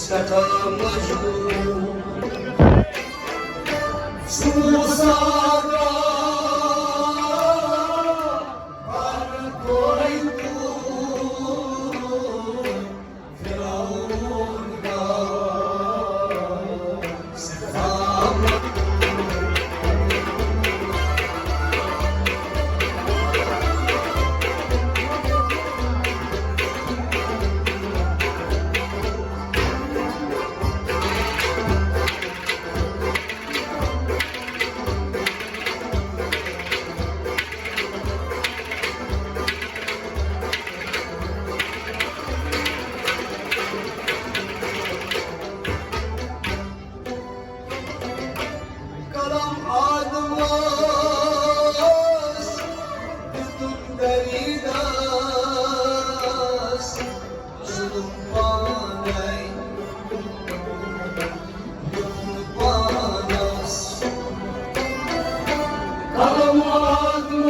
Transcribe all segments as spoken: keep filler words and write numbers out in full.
سٮ۪ٹھاہ مجبوٗر۔ سُہ موسیٰ گوٚو پَرٕ توتہِ دوٗر۔ فرعون گوٚو سٮ۪ٹھاہ مجبوٗر۔ قلم آدمس دیُتُن دریدس، ظلم پانے دیُتُن پانس۔ قلم آدمس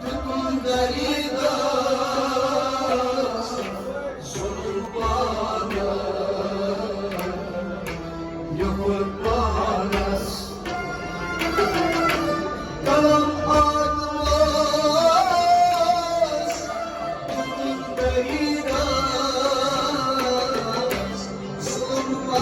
دیُتُن دریدس، ظلم پانس، یوٚکُن پانس۔ قلم آدمس دیُتُن دریدس، ظلم پانس۔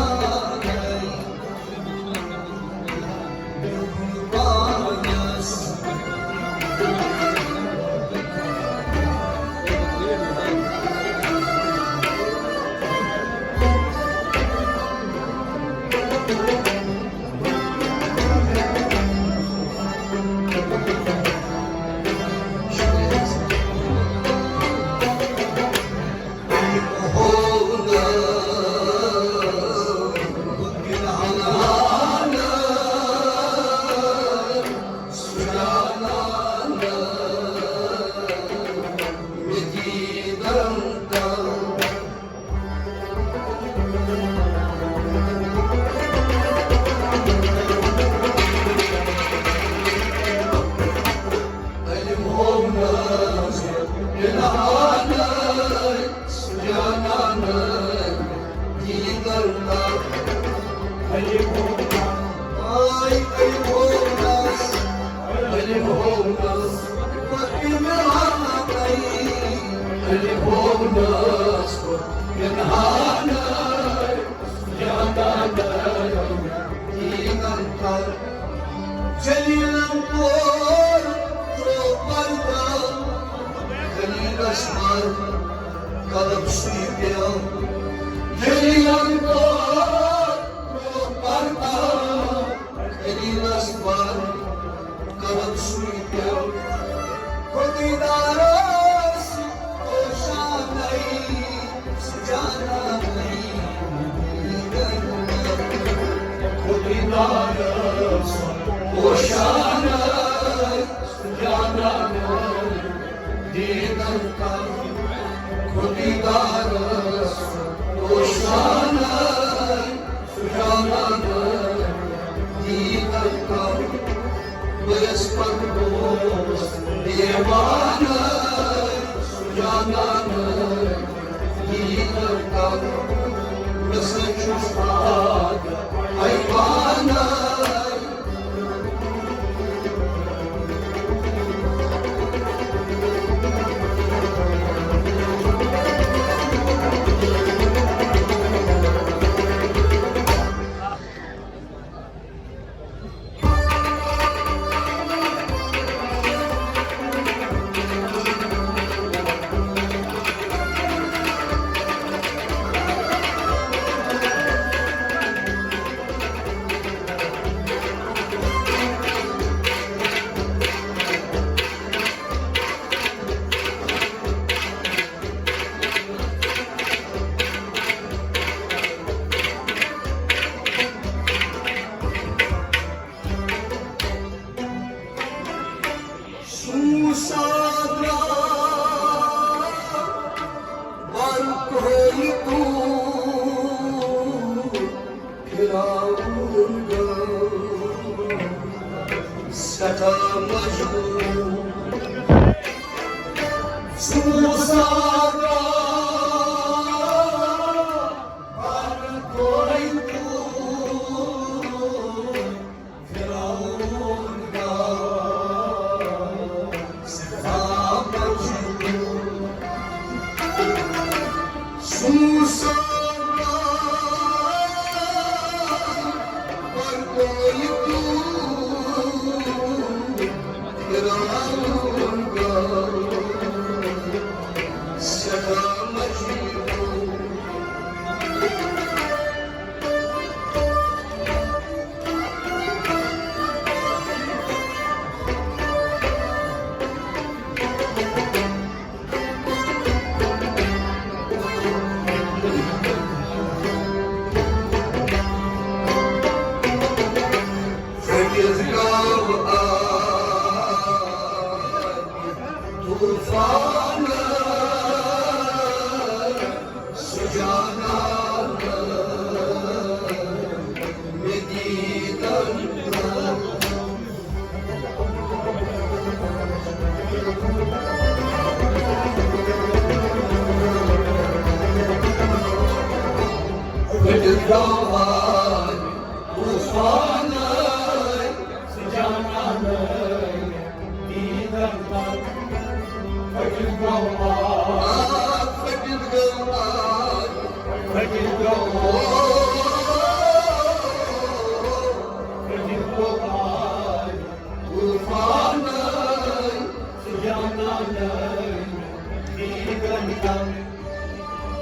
جلیلن کوٚر ترٛوو پردٕ، خلیلس پر قلم سُے پیوٚو۔ جلیلن کوٚر ترٛوو پردٕ، خلیلس پر قلم سُے پیوٚو۔ خۄدٕے دارس اوشانَے، سُہ جانانَے۔ خۄدٕے دارس اوشانَے، سُہ جانانَے۔ دیدن کر خۄدٕے دارس اوشانَے۔ سُجانانَے دیدن کر، بہٕ یَس پَتہٕ گوس دیوانَے۔ سُجانانَے دیدن کر، بہٕ سا چھُس پاک حیوانَے۔ سوسا درٛاو برقعٲیی دوٗر، فرعون گوٚو سٮ۪ٹھاہ مجبوٗر۔ سوسا درٛاو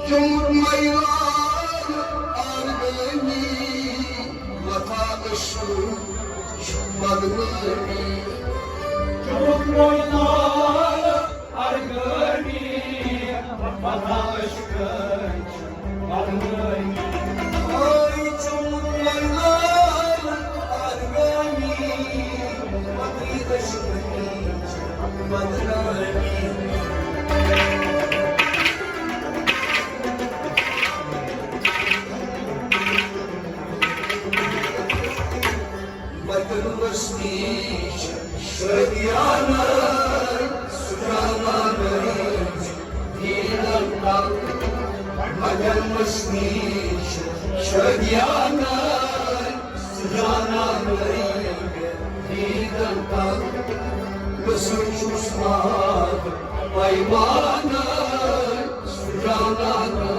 چومُت مۄیلان ارغٲنی، وۄتھان عشقٕچ بدنٲمی۔ چومُت مۄیلان ارغٲنی، وۄتھان عشقٕچ بدنٲمی۔ آے چومُت مۄیلان ارغٲنی، وۄتھان عشقٕچ بدنٲمی۔ وطن وسنی چھِ شٲدیانہ، سُجانہ دیدن تل۔ وطن وسنی چھِ شٲدیانہ، سُجانہ دیدن تل۔ مےٚ سۭتۍ چھُس وعدٕ پیمانہ، سُجانہ